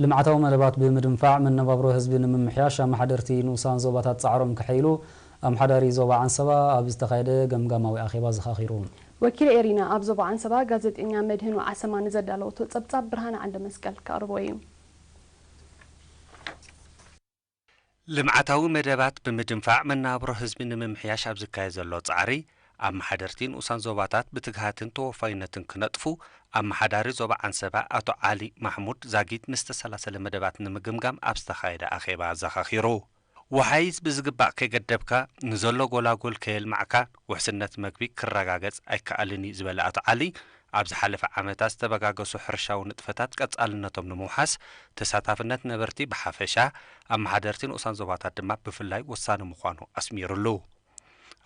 ልምዓታዊ መደባት ብምድንፋዕ መነባብሮ ህዝቢ ንምምሕያሽ ኣመሓደርቲ ንኡሳን ዞባታት ጻዕሮም ከሐይሉ ኣምሓዳሪ ዞባ ዓንሰባ ኣብ ዝተኻየደ ገምጋማዊ ኣኼባ ዘኻኺሩ። ወኪል ኤሪና ኣብ ዞባ ዓንሰባ ጋዜጠኛ መድህን ወዓሰማ ንዘዳለወቶ ጸብጻብ ብርሃነ ዓንደ መስቀል ከቕርቦ እዩ። ልምዓታዊ መደባት ብምድንፋዕ መነባብሮ ህዝቢ ንምምሕያሽ ኣብ ዝካየድ ዘሎ ጻዕሪ፣ ኣመሓደርቲ ንኡሳን ዞባታት ብትግሃትን ተወፋይነትን ክነጥፉ ኣመሓዳሪ ዞባ ዓንሰባ ኣቶ ዓሊ ማሕሙድ ዛጊት ንዝተሰላሰለ መደባት ንምግምጋም ኣብ ዝተኻየደ ኣኼባ ኣዘኻኺሩ። ወሓይዝ ብዝግባእ ከይገደብካ፣ ንዘሎ ጎላጉል ከየልማዕካ ውሕስነት መግቢ ክረጋገጽ ኣይከኣልን እዩ ዝበለ ኣቶ ዓሊ፣ ኣብ ዝሓለፈ ዓመታት ዝተበጋገሱ ሕርሻዊ ንጥፈታት ቀጻልነቶም ንምውሓስ፣ ተሳታፍነት ነበርቲ ብሓፈሻ፣ ኣመሓደርቲ ንኡሳን ዞባታት ድማ ብፍላይ ወሳኒ ምዃኑ ኣስሚሩሉ።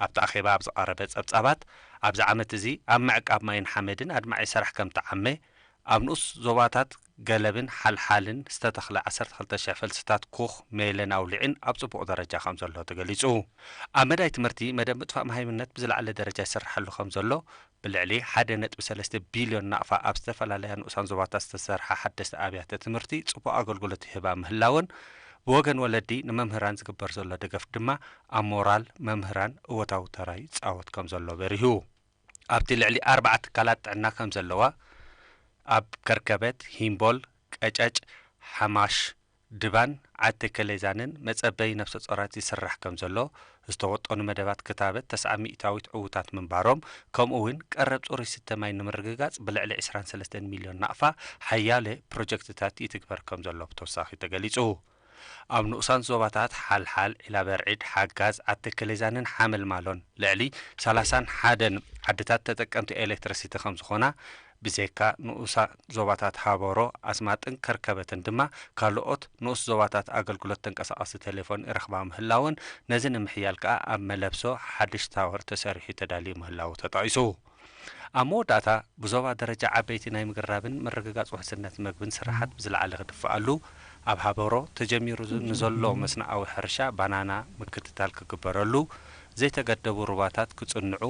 ኣብቲ ኣኼባ ኣብ ዝቐረበ ጸብጻባት፣ ኣብዚ ዓመት እዚ ኣብ ምዕቃብ ማይን ሓመድን ኣድማዒ ስራሕ ከም ተዓመ፣ ኣብ ንኡስ ዞባታት ገለብን ሓልሓልን ዝተተኽለ ዓሰርተ ክልተ ሽሕ ፈልስታት ኩኽ፣ ሜለን ኣውሊዕን ኣብ ጽቡቕ ደረጃ ከም ዘሎ ተገሊጹ። ኣብ መዳይ ትምህርቲ፣ መደብ ምጥፋእ መሃይምነት ብዝለዓለ ደረጃ ይስርሓሉ ከም ዘሎ፣ ብልዕሊ ሓደ ነጥቢ ሰለስተ ቢልዮን ናቕፋ ኣብ ዝተፈላለያ ንኡሳን ዞባታት ዝተሰርሓ ሓደስቲ ኣብያተ ትምህርቲ ጽቡቕ ኣገልግሎት ይህባ ምህላወን፣ ብወገን ወለዲ ንመምህራን ዝግበር ዘሎ ደገፍ ድማ ኣብ ሞራል መምህራን እወታዊ ተራ ይጻወት ከም ዘሎ በሪሁ። ኣብቲ ልዕሊ ኣርባዓ ትካላት ጥዕና ከም ዘለዋ፣ ኣብ ከርከበት፣ ሂምቦል፣ ቀጨጭ፣ ሓማሽ፣ ድባን ዓዲ ከሌዛንን መጸበዪ ነፍሰ ጾራት ይስራሕ ከም ዘሎ፣ ዝተወጠኑ መደባት ክታበት ተስዓ ሚእታዊት ዕዉታት ምንባሮም፣ ከምኡ እውን ቀረብ ጽሩይ ስተ ማይ ንምርግጋጽ ብልዕሊ ዕስራን ሰለስተን ሚልዮን ናቕፋ ሓያለ ፕሮጀክትታት ይትግበር ከም ዘሎ ብተወሳኺ ተገሊጹ። ኣብ ንኡሳን ዞባታት ሓልሓል፣ ዒላበርዒድ፣ ሓጋዝ፣ ዓዲ ከሌዛንን ሓመልማሎን ልዕሊ ሰላሳን ሓደን ዓድታት ተጠቀምቲ ኤሌክትሪሲቲ ከም ዝኾና፣ ብዘይካ ንኡሳ ዞባታት ሃበሮ፣ ኣስማጥን ከርከበትን ድማ ካልኦት ንኡስ ዞባታት ኣገልግሎት ተንቀሳቓሲ ቴሌፎን ይረኽባ ምህላወን፣ ነዚ ንምሕያል ከኣ ኣብ መለብሶ ሓድሽ ታወር ተሰሪሑ ተዳልዩ ምህላዉ ተጠቒሱ። ኣብ መወዳእታ፣ ብዞባ ደረጃ ዓበይቲ ናይ ምግራብን ምርግጋጽ ውሕስነት መግብን ስራሓት ብዝለዓለ ክድፍኣሉ፣ ኣብ ሃበሮ ተጀሚሩ ዝ-፣ ንዘሎ መስኖኣዊ ሕርሻ ባናና ምክትታል ክግበረሉ፣ ዘይተገደቡ ሩባታት ክጽንዑ፣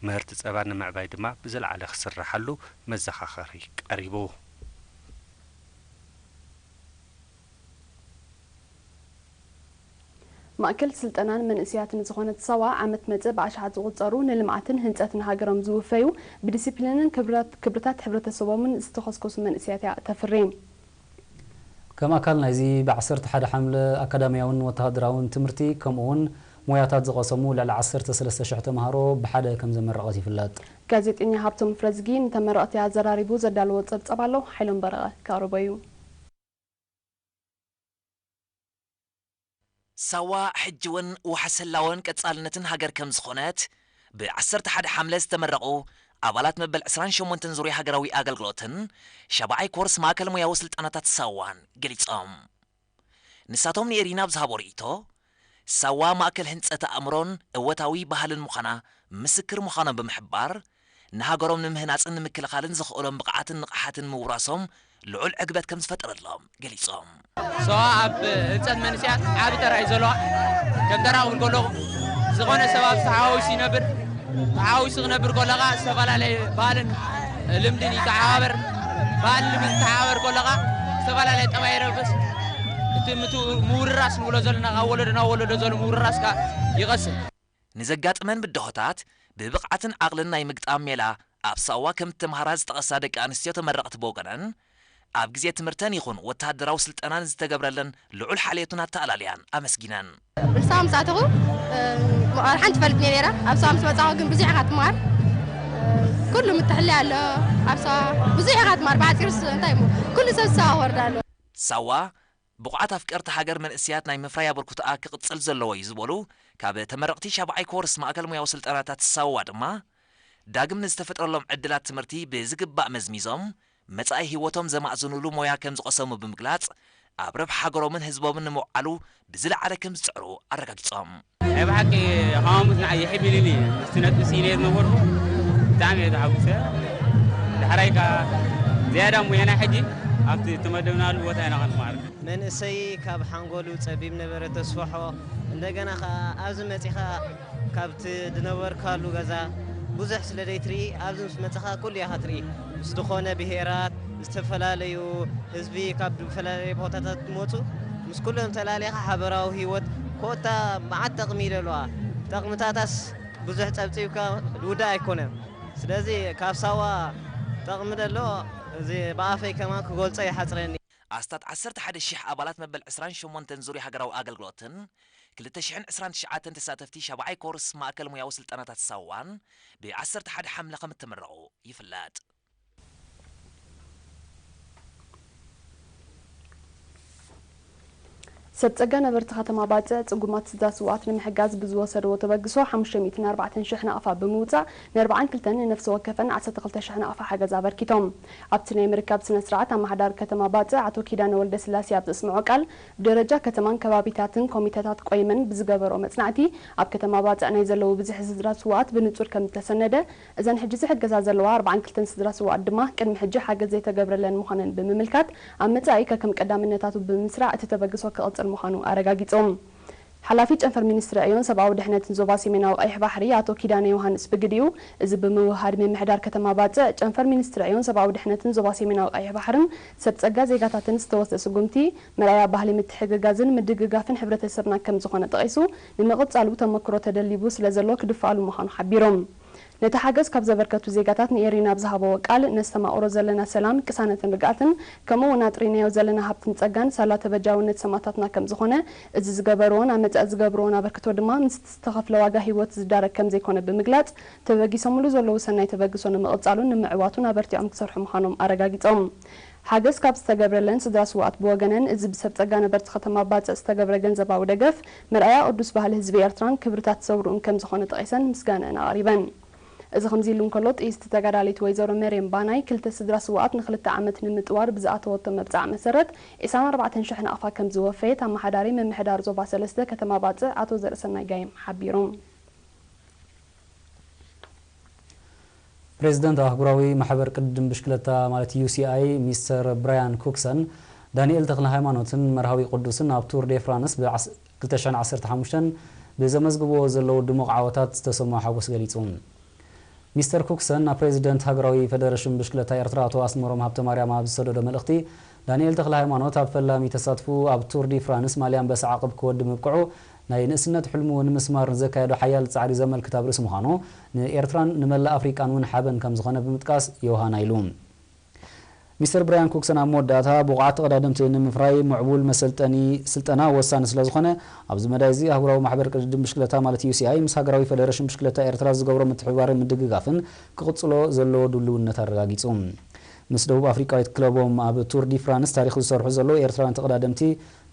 ምህርቲ ጸባ ንምዕባይ ድማ ብዝለዓለ ክስርሓሉ መዘኻኸሪ ቀሪቡ። ማእከል ስልጠናን መንእሰያትን ዝኾነት ሳዋ፣ ዓመት መጽእ ብኣሽሓት ዝቑጸሩ ንልምዓትን ህንጸትን ሃገሮም ዝውፈዩ፣ ብዲሲፕሊንን ክብራት-፣ ክብርታት ሕብረተሰቦምን ዝተኾስኮሱ መንእሰያት እያ ተፍሪ። ከም ኣካል ናይዚ፣ ብዓሰርተ ሓደ ሓምለ ኣካዳሚያውን ወተሃደራውን ትምህርቲ፣ ከምኡውን ሞያታት ዝቐሰሙ ልዕሊ ዓሰርተ ሰለስተ ሽሕ ተምሃሮ ብሓደ ከም ዘመረቐት ይፍለጥ። ጋዜጠኛ ሃብቶም ፍረዝጊ ንተመረቕቲ ኣዘራሪቡ ዘዳለዎ ጸብጻብ ኣሎ፣ ሓይሎም በረቐ ከቕርቦ እዩ። ሳዋ ሕጂ እውን ዋሕስ ህላወን ቀጻልነትን ሃገር ከም ዝኾነት፣ ብ ዓሰርተ ሓደ ሓምለ ዝተመረቑ ኣባላት መበል ዕስራን ሸሞንተን ዙርያ ሃገራዊ ኣገልግሎትን ሻብዓይ ኮርስ ማእከል ሞያዊ ስልጠናታት ሳዋን ገሊጾም። ንሳቶም ንኤሪና ኣብ ዝሃቦ ርእይቶ፣ ሳዋ ማእከል ህንጸት ኣእምሮን እወታዊ ባህልን ምዃና ምስክር ምዃኖም ብምሕባር፣ ንሃገሮም ንምህናጽን ንምክልኻልን ዘኽእሎም ብቕዓትን ንቕሓትን ምውራሶም ልዑል ዕግበት ከም ዝፈጠረሎም ገሊጾም። ሰዋ ኣብ ህንጸት መንእሰያት ዓቢ ተራ እዩ ዘለዋ። ከም ተራ ክብል ከለኹ፣ ዝኾነ ሰብ ኣብዚ ተሓዋዊሱ ይነብር። ተሓዋዊሱ ክነብር ከሎ ኸኣ ዝተፈላለየ ባህልን ልምድን ይተሓባበር። ባህልን ልምድን ዝተሓባበር ከሎ ኸኣ ዝተፈላለየ ጠባይ ይረብስ። እቲ ምቱ-፣ ምውርራስ ንብሎ ዘለና ካብ ወለዶ ናብ ወለዶ ዘሎ ምውርራስ ከኣ ይቐስን። ንዘጋጥመን ብድሆታት ብብቕዓትን ዓቕልን ናይ ምግጣም ሜላ ኣብ ሳዋ ከም እተምሃራ ዝጠቐሳ ደቂ ኣንስትዮ ተመረቕቲ ብወገነን፣ ኣብ ግዜ ትምህርተን ይኹን ወተሃደራዊ ስልጠናን ዝተገብረለን ልዑል ሓልዮትን ኣተኣላልያን ኣመስጊነን። ሳዋ ምስ ኣተኹ፣ እ፣ ምቕራር ሓንቲ ትፈልጥ እየ ነይራ። ኣብ ሳዋ ምስ መጻኹ ግን ብዙሕ ኢኻ ትምሃር። እ፣ ኩሉ ምትሕልያ ኣሎ። ኣብ ሳዋ ብዙሕ ኢኻ ትምሃር። ብሓጺሩስ እንታይ እሞ ኩሉ ሰብ ሳዋ ክወርድ ኣሎ። ሳዋ ብቑዓት ኣፍቀርቲ ሃገር መንእሰያት ናይ ምፍራይ ኣበርክቶኣ ክቕጽል ዘለዎ እዩ ዝበሉ ካብ ተመረቕቲ ሻብዓይ ኮርስ ማእከል ሞያዊ ስልጠናታት ሳዋ ድማ፣ ዳግም ንዝተፈጥረሎም ዕድላት ትምህርቲ ብዝግባእ መዝሚዞም፣ መጻኢ ህይወቶም ዘማእዝኑሉ ሞያ ከም ዝቐሰሙ ብምግላጽ፣ ኣብ ረብሓ ሃገሮምን ህዝቦምን ንምውዓሉ ብዝለዓለ ከም ዝጽዕሩ ኣረጋጊጾም። ናይ ብሓቂ ከማሙስ ንዓይ ይሕቢልኒ። ምስቲ ነጥቢ ስኢነ ዝነበርኩ ብጣዕሚ እየ ተሓጒሰ። ዳሕራይ ከኣ ዝያዳ እሞ ናይ ሕጂ ኣብቲ እተመደብናሉ ቦታ ኢና ክንመሃር። መንእሰይ ካብ ሓንጎሉ ጸቢብ ነበረ ተስፍሖ። እንደገና ከኣ ኣብዚ መጺኻ ካብቲ ዝነበርካሉ ገዛ ብዙሕ ስለ ዘይትርኢ፣ ኣብዚ ምስ መጻኻ ኩሉ ኢኻ ትርኢ። ምስ ዝኾነ ብሄራት፣ ዝተፈላለዩ ህዝቢ ካብ ዝተፈላለዩ ቦታታት ዝመፁ ምስ ኩሎም ተላሊኻ ሓበራዊ ህይወት ኮታ መዓት ጠቕሚ ይደለዋ። ጠቕምታታስ ብዙሕ ጸብጺብካ ዝውዳእ ኣይኮነን። ስለዚ ካብ ሳዋ ጠቕሚ ደሎ እዚ ብኣፈይ ከማን ክገልጾ ይሓጽረኒ። ኣስታት ዓሰርተ ሓደ ሽሕ ኣባላት መበል ዕስራን ሸሞንተን ዙርያ ሃገራዊ ኣገልግሎትን ክልተ ሽሕን ዕስራን ትሽዓተን ተሳተፍቲ ሻብዓይ ኮርስ ማእከል ሞያዊ ስልጠናታት ሳዋን ብ ዓሰርተ ሓደ ሓምለ ከም እተመረቑ ይፍለጥ። ሰብ ጸጋ ነበርቲ ከተማ ባጽዕ ጽጉማት ስድራ ስውኣት ንምሕጋዝ ብዝወሰድዎ ተበግሶ ሓሙሽተ ሚእትን ኣርባዕተን ሽሕ ናቕፋ ብምውጻእ ንኣርባዓን ክልተን ንነፍሲ ወከፈን ዓሰርተ ክልተ ሽሕ ናቕፋ ሓገዝ ኣበርኪቶም። ኣብቲ ናይ ምርካብ ስነ ስርዓት ኣመሓዳሪ ከተማ ባጽዕ ኣቶ ኪዳነ ወልደስላሴ ኣብ ዘስምዖ ቃል ብደረጃ ከተማን ከባቢታትን ኮሚተታት ቆይመን ብዝገበሮ መጽናዕቲ ኣብ ከተማ ባጽዕ ናይ ዘለዉ ብዝሒ ስድራ ስውኣት ብንጹር ከም ዝተሰነደ እዘን ሕጂ ዝሕገዛ ዘለዋ ኣርባዓን ክልተን ስድራ ስውኣት ድማ ቅድሚ ሕጂ ሓገዝ ዘይተገብረለን ምዃነን ብምምልካት ኣብ መጻኢ ከከም ቀዳምነታቱ ብምስራዕ እቲ ተበግሶ ክቕጽል ምዃኑ ኣረጋጊጾም። ሓላፊ ጨንፈር ሚኒስትሪ ዕዮን ሰብኣዊ ድሕነትን ዞባ ሰሜናዊ ቀይሕ ባሕሪ ኣቶ ኪዳነ ዮሃንስ ብግዲኡ እዚ ብምውህሃድ ምምሕዳር ከተማ ባጽዕ ጨንፈር ሚኒስትሪ ዕዮን ሰብኣዊ ድሕነትን ዞባ ሰሜናዊ ቀይሕ ባሕርን ሰብ ጸጋ ዜጋታትን ዝተወስደ ስጉምቲ መርኣያ ባህሊ ምትሕግጋዝን ምድግጋፍን ሕብረተሰብና ከም ዝኾነ ጠቒሱ ንምቕጻሉ ተመክሮ ተደሊቡ ስለ ዘሎ ክድፍኣሉ ምዃኑ ሓቢሮም። ነቲ ሓገዝ ካብ ዘበርከቱ ዜጋታት ንኤሪና ኣብ ዝሃበዎ ቃል ነስተማቕሮ ዘለና ሰላም ቅሳነትን ርግኣትን ከምኡ እውን ኣጥሪናዮ ዘለና ሃብትን ጸጋን ሳላ ተበጃውነት ሰማእታትና ከም ዝኾነ እዚ ዝገበርዎን ኣብ መጻኢ ዝገብርዎን ኣበርክቶ ድማ ምስ ዝተኸፍለ ዋጋ ህይወት ዝዳረግ ከም ዘይኮነ ብምግላጽ ተበጊሶምሉ ዘለዉ ሰናይ ተበግሶ ንምቕጻሉን ንምዕዋቱን ኣበርቲዖም ክሰርሑ ምዃኖም ኣረጋጊጾም። ሓገዝ ካብ ዝተገብረለን ስድራ ስውኣት ብወገነን እዚ ብሰብ ጸጋ ነበርቲ ከተማ ባጽዕ ዝተገብረ ገንዘባዊ ደገፍ መርኣያ ቅዱስ ባህሊ ህዝቢ ኤርትራን ክብርታት ሰውርኡን ከም ዝኾነ ጠቒሰን ምስጋነአን ኣቕሪበን። እዚ ከምዚ ኢሉ እንከሎ ጥይስቲ ተጋዳሊት ወይዘሮ መርየም ባናይ ክልተ ስድራ ስውኣት ንክልተ ዓመት ንምጥዋር ብዝኣተወቶ መብጻዕ መሰረት ዒስራን ኣርባዕተን ሽሕ ናቕፋ ከም ዝወፈየት ኣመሓዳሪ ምምሕዳር ዞባ ሰለስተ ከተማ ባጽዕ ኣቶ ዘርእሰናይ ጋይም ሓቢሮም። ፕሬዚደንት ኣህጉራዊ ማሕበር ቅድድም ብሽክለታ ማለት ዩ ሲ ኣይ ሚስተር ብራያን ኩክሰን ዳንኤል ተክለ ሃይማኖትን መርሃዊ ቅዱስን ኣብ ቱር ዴ ፍራንስ ብ ክልተ ሽሕን ዓሰርተ ሓሙሽተን ብዘመዝግብዎ ዘለዉ ድሙቕ ዓወታት ዝተሰምዖ ሓጎስ ገሊጹ። ሚስተር ኩክሰን ናብ ፕሬዚደንት ሃገራዊ ፈደረሽን ብሽክለታ ኤርትራ ኣቶ ኣስመሮም ሃብተማርያም ኣብ ዝሰደዶ መልእኽቲ ዳንኤል ተክለ ሃይማኖት ኣብ ፈላሚ ተሳትፍኡ ኣብ ቱር ዲ ፍራንስ ማልያ ኣንበሳ ዓቕብ ክወዲ ምብቅዑ ናይ ንእስነት ሕልሙ ንምስማር ንዘካየዶ ሓያል ጻዕሪ ዘመልክት ኣብ ርእሲ ምዃኑ ንኤርትራን ንመላእ ኣፍሪቃን እውን ሓበን ከም ዝኾነ ብምጥቃስ ዮሃና ኢሉ። ሚስተር ብራያን ኩክሰን ኣብ መወዳእታ ብቑዓት ተቐዳደምቲ ንምፍራይ ምዕቡል መሰልጠኒ ስልጠና ወሳኒ ስለ ዝኾነ ኣብዚ መዳይ እዚ ኣህጉራዊ ማሕበር ቅድድም ብሽክለታ ማለት ዩ ሲ ኣይ ምስ ሃገራዊ ፈደረሽን ብሽክለታ ኤርትራ ዝገብሮ ምትሕብባርን ምድግጋፍን ክቕጽሎ ዘለዎ ድልውነት ኣረጋጊጹ። ምስ ደቡብ ኣፍሪቃዊት ክለቦም ኣብ ቱር ዲ ፍራንስ ታሪኽ ዝሰርሑ ዘለዉ ኤርትራውያን ተቐዳደምቲ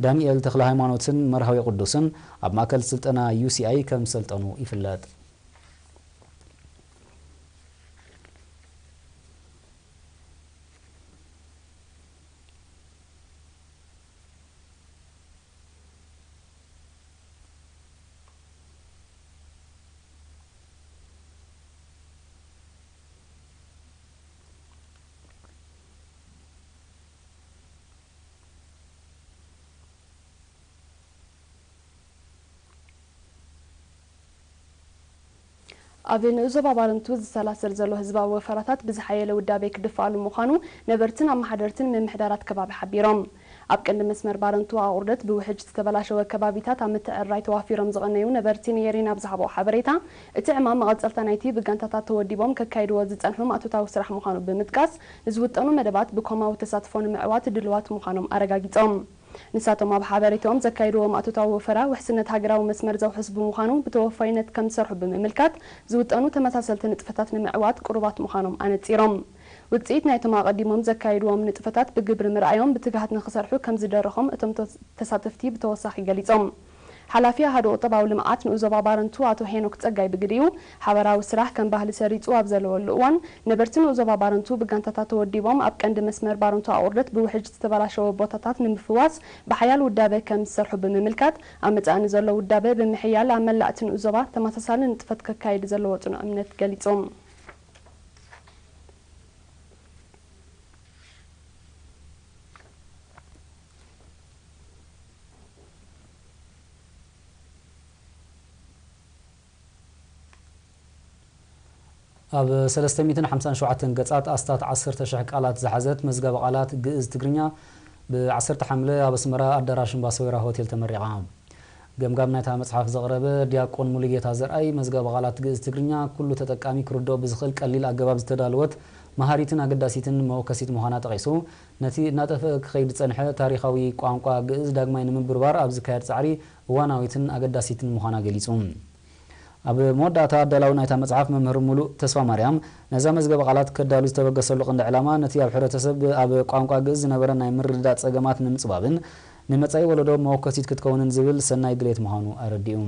ዳንኤል ተክለ ሃይማኖትን መርሃዊ ቅዱስን ኣብ ማእከል ስልጠና ዩ ሲ ኣይ ከም ዝሰልጠኑ ይፍለጥ። ኣብ ንኡስ ዞባ ባረንቱ ዝሰላሰል ዘሎ ህዝባዊ ወፈራታት ብዝሓየለ ውዳቤ ክድፋኣሉ ምዃኑ ነበርትን ኣመሓደርትን ምምሕዳራት ከባቢ ሓቢሮም። ኣብ ቀንዲ መስመር ባረንቱ ኣቑርደት ብውሕጅ ዝተበላሸወ ከባቢታት ኣብ ምትዕርራይ ተዋፊሮም ዝቐነዩ ነበርቲ ንኤሪና ኣብ ዝሃብኦ ሓበሬታ፣ እቲ ዕማም መቐጸልታ ናይቲ ብጋንታታት ተወዲቦም ከካይድዎ ዝጸንሑ ማእቶታዊ ስራሕ ምዃኑ ብምጥቃስ፣ ንዝውጠኑ መደባት ብኮማዊ ተሳትፎ ንምዕዋት ድሉዋት ምዃኖም ኣረጋጊጾም። ንሳቶም ኣብ ሓበሬትኦም ዘካየድዎ ማእቶታዊ ወፈራ ውሕስነት ሃገራዊ መስመር ዘውሕስ ብምዃኑ ብተወፋይነት ከም ዝሰርሑ ብምምልካት ዝውጠኑ ተመሳሰልቲ ንጥፈታት ንምዕዋት ቅሩባት ምዃኖም ኣነጺሮም። ውጽኢት ናይቶም ኣቐዲሞም ዘካየድዎም ንጥፈታት ብግብሪ ምርኣዮም ብትግሃት ንኽሰርሑ ከም ዝደረኾም እቶም ተሳተፍቲ ብተወሳኺ ገሊጾም። ሓላፊ ኣሃዱ ቁጠባዊ ልምዓት ንኡስ ዞባ ባረንቱ ኣቶ ሄኖክ ጸጋይ ብግዲኡ፣ ሓበራዊ ስራሕ ከም ባህሊ ሰሪጹ ኣብ ዘለወሉ እዋን፣ ነበርቲ ንኡስ ዞባ ባረንቱ ብጋንታታት ተወዲቦም ኣብ ቀንዲ መስመር ባረንቱ ኣቑርደት ብውሕጅ ዝተበላሸወ ቦታታት ንምፍዋስ ብሓያል ውዳበ ከም ዝሰርሑ ብምምልካት፣ ኣብ መጻኢ ንዘሎ ውዳበ ብምሕያል ኣብ መላእ እቲ ንኡስ ዞባ ተመሳሳሊ ንጥፈት ከካይድ ዘለዎ ጽኑዕ እምነት ገሊጾም። ኣብ ሰለስተ ሚእትን ሓምሳን ሸውዓተን ገጻት ኣስታት ዓሰርተ ሽሕ ቃላት ዝሓዘት መዝገበ ቃላት ግእዝ ትግርኛ ብ ዓሰርተ ሓምለ ኣብ ኣስመራ ኣዳራሽ እምባሰ ወይራ ሆቴል ተመሪቓ። ገምጋም ናይታ መጽሓፍ ዘቕረበ ዲያቆን ሙሉጌታ ዘርኣይ፣ መዝገበ ቃላት ግእዝ ትግርኛ ኩሉ ተጠቃሚ ክርድኦ ብዝኽእል ቀሊል ኣገባብ ዝተዳለወት መሃሪትን ኣገዳሲትን መወከሲት ምዃና ጠቒሱ፣ ነቲ እናጠፍአ ክኸይድ ዝጸንሐ ታሪኻዊ ቋንቋ ግእዝ ዳግማይ ንምብርባር ኣብ ዝካየድ ጻዕሪ እዋናዊትን ኣገዳሲትን ምዃና ገሊጹ። ኣብ መወዳእታ ኣዳላዊ ናይታ መጽሓፍ መምህር ሙሉእ ተስፋ ማርያም፣ ነዛ መዝገበ ቃላት ከዳሉ ዝተበገሰሉ ቀንዲ ዕላማ ነቲ ኣብ ሕብረተሰብ ኣብ ቋንቋ ግእዝ ዝነበረ ናይ ምርድዳእ ጸገማት ንምጽባብን ንመጻኢ ወለዶ መወከሲት ክትከውንን ዝብል ሰናይ ድሌት ምዃኑ ኣረዲኡ።